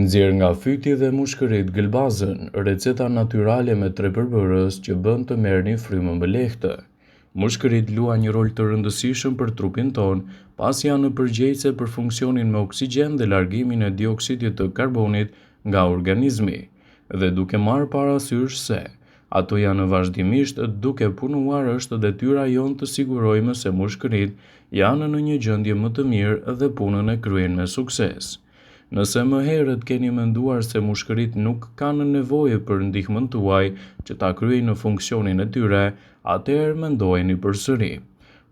Nxjerr nga fyti dhe mushkëritë gëlbazën, receta natyrale me tre përbërës që bën të merrni frymë më lehtë. Mushkëritë luajnë një rol të rëndësishëm për trupin tonë, pasi janë përgjegjëse për funksionin me oksigjen dhe largimin e dioksidit të karbonit nga organizmi. Dhe duke marrë parasysh se ato janë vazhdimisht duke punuar është detyra jonë të sigurojmë se mushkëritë janë në një gjendje më të mirë dhe punën e kryejnë me sukses. Nëse më herët keni menduar se mushkëritë nuk kanë nevojë për ndihmën tuaj që ta kryejnë funksionin e tyre, atëherë mendojeni përsëri.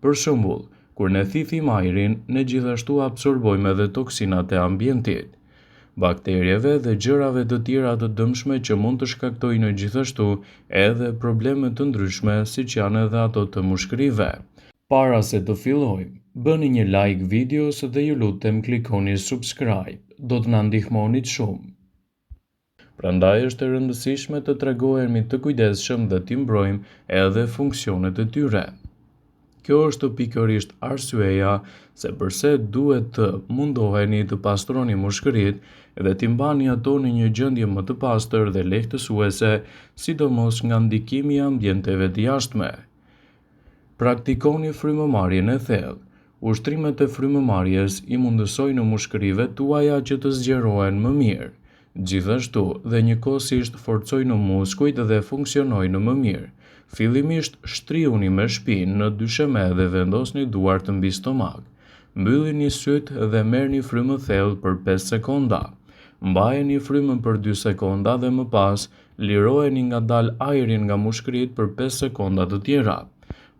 Për shembull, kur ne thithim ajrin, ne gjithashtu absorbojmë edhe toksinat e ambientit, bakterieve dhe gjërave të tjera të dëmshme që mund të shkaktojnë gjithashtu edhe probleme të ndryshme siç janë edhe ato të mushkërive. Para se të fillojmë, bëni një like videos dhe ju lutem klikoni subscribe, do të na ndihmonit shumë. Prandaj është e rëndësishme të tregohemi të kujdesshëm dhe t'i mbrojmë edhe funksionet e tyre. Kjo është pikërisht arsyeja se përse duhet të mundoheni të pastroni mushkëritë dhe t'i mbani ato në një gjendje më të pastër dhe lehtësuese, sidomos nga ndikimi i ambienteve të jashtme. Praktikoni frymëmarrjen e thellë. Ushtrimet e frymëmarrjes i mundësojnë mushkërive tuaja që të zgjerohen më mirë. Gjithashtu, dhe njëkohësisht forcojnë muskujt dhe funksionojnë më mirë. Fillimisht shtrihuni me shpinë në dysheme dhe vendosni duart mbi stomak. Mbyllini sytë dhe merrni frymë thellë për 5 sekonda. Mbajeni frymën për 2 sekonda dhe më pas lirojeni ngadalë ajrin nga mushkëritë për 5 sekonda të tjera.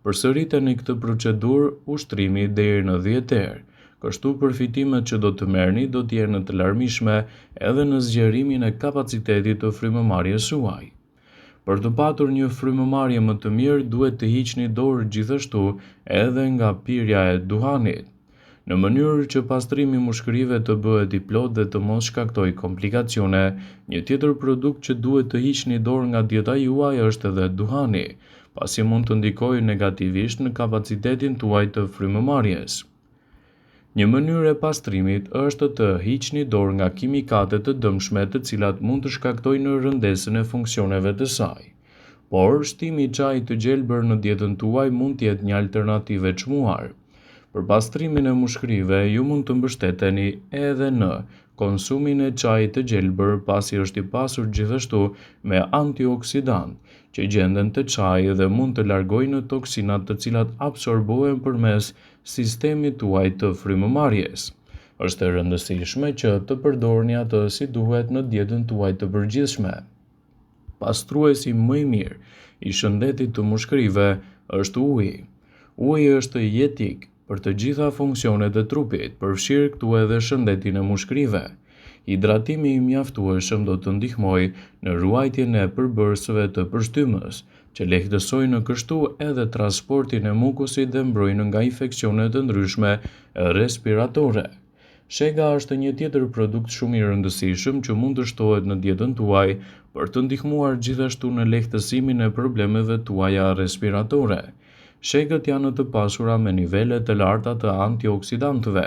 Përsëriteni këtë procedurë ushtrimi deri në 10 herë. Kështu përfitimet që do të merrni do të jenë të larmishme edhe në zgjerimin e kapacitetit të frymëmarrjes suaj. Për të patur një frymëmarrje më të mirë, duhet të hiqni dorë gjithashtu edhe nga pirja e duhanit. Në mënyrë që pastrimi i mushkërive të bëhet i plotë dhe të mos shkaktojë komplikacione, një tjetër produkt që duhet të hiqni dorë nga dieta juaj është edhe duhani, pasi mund të ndikojë negativisht në kapacitetin tuaj të frymëmarrjes. Një mënyrë e pastrimit është të hiqni dorë nga kimikate të dëmshme të cilat mund të shkaktojnë rëndesën e funksioneve të saj. Por, shtimi i çajit të gjelbër në dietën tuaj mund të jetë një alternativë e çmuar. Për pastrimin e mushkërive, ju mund të mbështeteni edhe në konsumin e çajit të gjelbër pasi është i pasur gjithashtu me antioksidant që gjenden te çaji dhe mund të largojnë toksinat të cilat absorbohen përmes sistemit tuaj të frymëmarrjes. Është e rëndësishme që të përdorni atë si duhet në dietën tuaj të përgjithshme. Pastruesi më i mirë i shëndetit të mushkërive është uji. Uji është jetik për të gjitha funksionet e trupit, përfshirë këtu edhe shëndetin e mushkërive. Hidratimi i mjaftueshëm do të ndihmojë në ruajtjen e përbërësve të pështymës, që lehtësojnë kështu edhe transportin e mukusit dhe mbrojnë nga infeksione të ndryshme respiratore. Shega është një tjetër produkt shumë i rëndësishëm që mund të shtohet në dietën tuaj për të ndihmuar gjithashtu në lehtësimin e problemeve tuaja respiratore. Shegët janë të pasura me nivele të larta të antioksidantëve,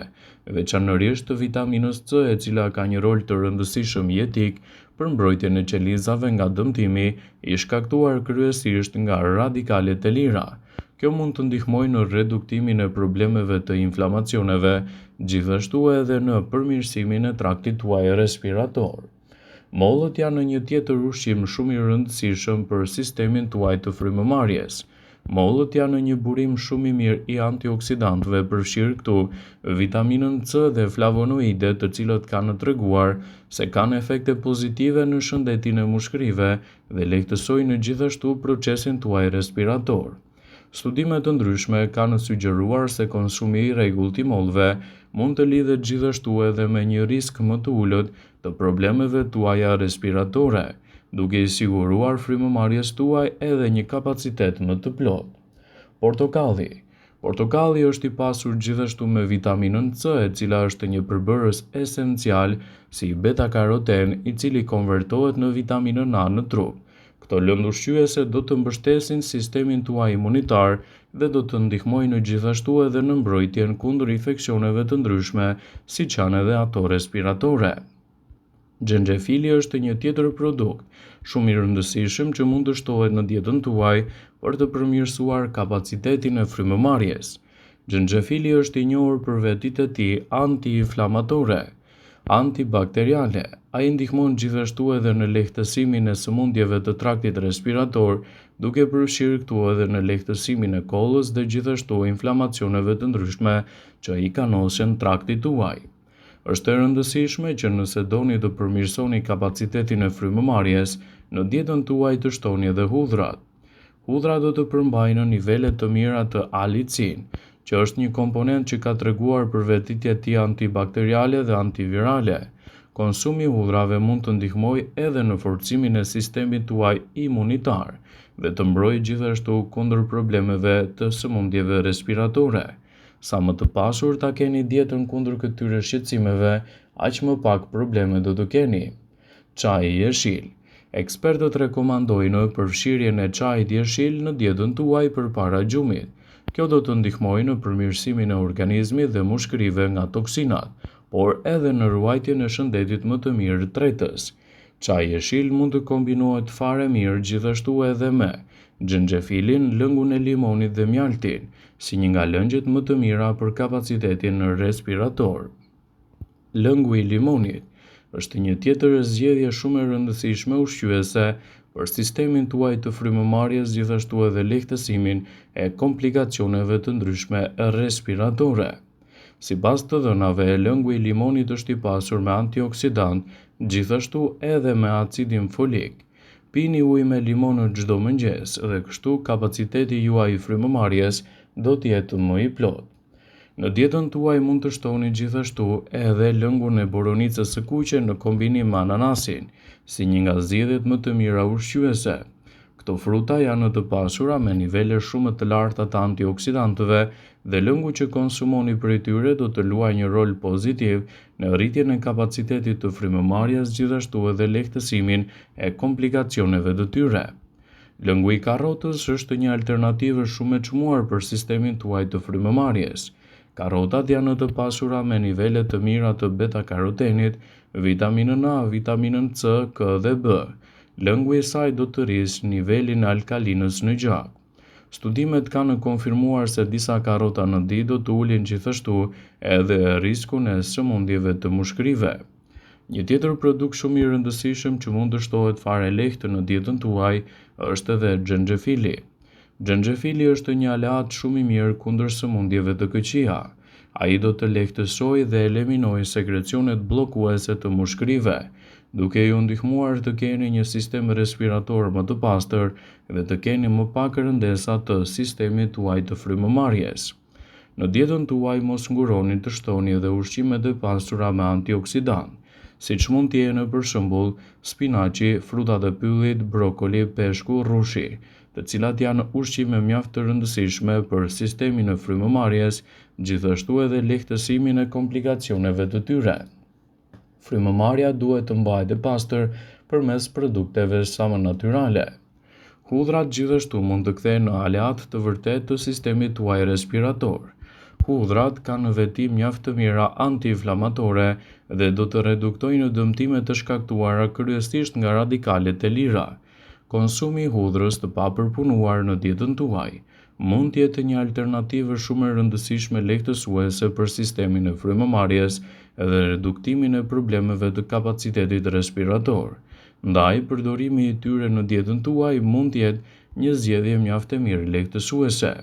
veçanërisht të vitaminës C e cila ka një rol të rëndësishëm jetik për mbrojtjen e qelizave nga dëmtimi i shkaktuar kryesisht nga radikalet e lira. Kjo mund të ndihmojë në reduktimin e problemeve të inflamacioneve, gjithashtu edhe në përmirësimin e traktit tuaj respirator. Mollët janë një tjetër ushqim shumë i rëndësishëm për sistemin tuaj të frymëmarrjes. Mollët janë një burim shumë i mirë i antioksidantëve, përfshirë këtu vitaminën C dhe flavonoide, të cilët kanë treguar se kanë efekte pozitive në shëndetin e mushkërive dhe lehtësojnë gjithashtu procesin tuaj respirator. Studime të ndryshme kanë sugjeruar se konsumi i rregullt i mollëve mund të lidhet gjithashtu edhe me një risk më të ulët të problemeve tuaja respiratore, duke i siguruar frymëmarrjes tuaj edhe një kapacitet më të plotë. Portokalli. Portokalli është i pasur gjithashtu me vitaminën C, e cila është një përbërës esencial si beta-karoten, i cili konvertohet në vitaminën A në trup. Këto lëndë ushqyese do të mbështesin sistemin tuaj imunitar dhe do të ndihmojnë gjithashtu edhe në mbrojtjen kundër infeksioneve të ndryshme, siç janë edhe ato respiratore. Xhenxhefili është një tjetër produkt shumë i rëndësishëm që mund të shtohet në dietën tuaj për të përmirësuar kapacitetin e frymëmarrjes. Xhenxhefili është i njohur për vetitë e tij anti-inflamatore, antibakteriale. Ai ndihmon gjithashtu edhe në lehtësimin e sëmundjeve të traktit respirator, duke përfshirë këtu edhe në lehtësimin e kollës dhe gjithashtu inflamacioneve të ndryshme që i kanosen traktit tuaj. Është e rëndësishme që nëse doni të përmirësoni kapacitetin e frymëmarrjes, në dietën tuaj të shtoni edhe hudhrat. Hudhrat do të përmbajnë nivele të mira të allicin, që është një komponent që ka treguar për vetitë e tij antibakteriale dhe antivirale. Konsumi i hudhrave mund të ndihmojë edhe në forcimin e sistemit tuaj imunitar dhe të mbrojë gjithashtu kundër problemeve të sëmundjeve respiratore. Sa më të pasur ta keni dietën kundër këtyre shqetësimeve, aq më pak probleme do të keni. Çaji jeshil. Ekspertët rekomandojnë përfshirjen e çajit jeshil në dietën tuaj përpara gjumit. Kjo do të ndihmojë në përmirësimin e organizmit dhe mushkërive nga toksinat, por edhe në ruajtjen e shëndetit më të mirë tretës. Çaji jeshil mund të kombinohet fare mirë gjithashtu edhe me xhenxhefilin, lëngun e limonit dhe mjaltin, si një nga lëngjet më të mira për kapacitetin respirator. Lëngu i limonit është një tjetër zgjedhje shumë e rëndësishme ushqyese për sistemin tuaj të frymëmarrjes gjithashtu edhe lehtësimin e komplikacioneve të ndryshme respiratore. Sipas të dhënave, lëngu i limonit është i pasur me antioksidantë, gjithashtu edhe me acidin folik. Pini ujë me limon çdo mëngjes dhe kështu kapaciteti juaj i frymëmarrjes do të jetë më i plotë. Në dietën tuaj mund të shtoni gjithashtu edhe lëngun e boronicës së kuqe në kombinim me ananasin, si një nga zgjedhjet më të mira ushqyese. Këto fruta janë të pasura me nivele shumë të larta të antioksidantëve dhe lëngu që konsumoni prej tyre do të luajë një rol pozitiv në rritjen e kapacitetit të frymëmarrjes gjithashtu edhe lehtësimin e komplikacioneve të tyre. Lëngu i karotës është një alternativë shumë e çmuar për sistemin tuaj të frymëmarrjes. Karotat janë të pasura me nivele të mira të beta-karotenit, vitaminën A, vitaminën C, K dhe B. Lëngu i saj do të rrisë nivelin e alkalinës në gjak. Studimet kanë konfirmuar se disa karota në ditë do të ulin gjithashtu edhe riskun e sëmundjeve të mushkërive. Një tjetër produkt shumë i rëndësishëm që mund të shtohet fare lehtë në dietën tuaj është edhe xhenxhefili. Xhenxhefili është një aleat shumë i mirë kundër sëmundjeve të këqija. Ai do të lehtësojë dhe eliminojë sekrecionet bllokuese të mushkërive, duke ju ndihmuar të keni një sistem respirator më të pastër dhe të keni më pak rëndesa të sistemit tuaj të frymëmarrjes. Në dietën tuaj mos nguroni të shtoni edhe ushqimet e pasura me antioksidantë, siç mund të jenë për shembull spinaqi, frutat e pyllit, brokoli, peshku, rrushi, të cilat janë ushqime mjaft të rëndësishme për sistemin e frymëmarrjes, gjithashtu edhe lehtësimin e komplikacioneve të tyre. Frymëmarrja duhet të mbahet e pastër përmes produkteve sa më natyrale. Hudhrat gjithashtu mund të kthehen në aleatë të vërtetë të sistemit tuaj respirator. Hudhrat kanë veti mjaft të mira antiinflamatore dhe do të reduktojnë dëmtimet e shkaktuara kryesisht nga radikalet e lira. Konsumi i hudhrës të papërpunuar në dietën tuaj mund të jetë një alternativë shumë e rëndësishme lehtësuese për sistemin e frymëmarrjes dhe reduktimin e problemeve të kapacitetit respirator. Ndaj, përdorimi i tyre në dietën tuaj mund të jetë një zgjedhje mjaft e mirë lehtësuese.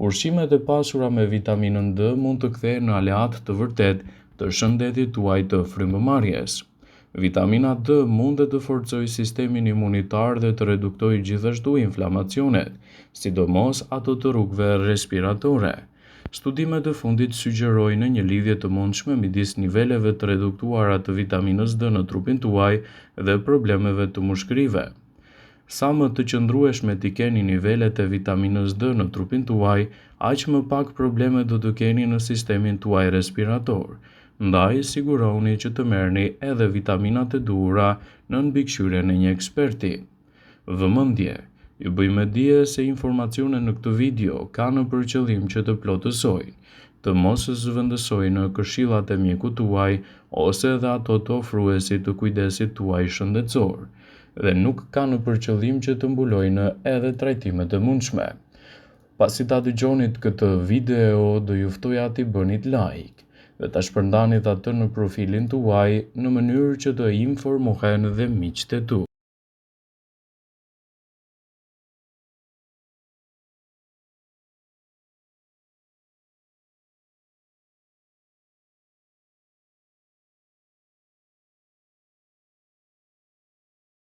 Ushqimet e pasura me vitaminën D mund të kthehen në aleatë të vërtetë të shëndetit tuaj të frymëmarrjes. Vitamina D mundet të forcojë sistemin imunitar dhe të reduktojë gjithashtu inflamacionet, sidomos ato të rrugëve respiratore. Studimet e fundit sugjerojnë një lidhje të mundshme midis niveleve të reduktuara të vitaminës D në trupin tuaj dhe problemeve të mushkërive. Sa më të qëndrueshme t'i keni nivelet e vitaminës D në trupin tuaj, aq më pak probleme do të keni në sistemin tuaj respirator. Ndaj, sigurohuni që të merrni edhe vitaminat e duhura nën mbikëqyrjen e një eksperti. Vëmendje! Ju bëj me dije se informacionet në këtë video kanë për qëllim që të plotësojnë. të mos zëvendësojnë këshillat e mjekut tuaj ose edhe ato të ofruesit të kujdesit tuaj shëndetësor dhe nuk kanë për qëllim që të mbulojnë edhe trajtimet e mundshme. Pasi ta dëgjonit këtë video, do ju ftoja t'i bënit like dhe ta shpërndanit atë në profilin tuaj në mënyrë që të informohen dhe miqtë e tu.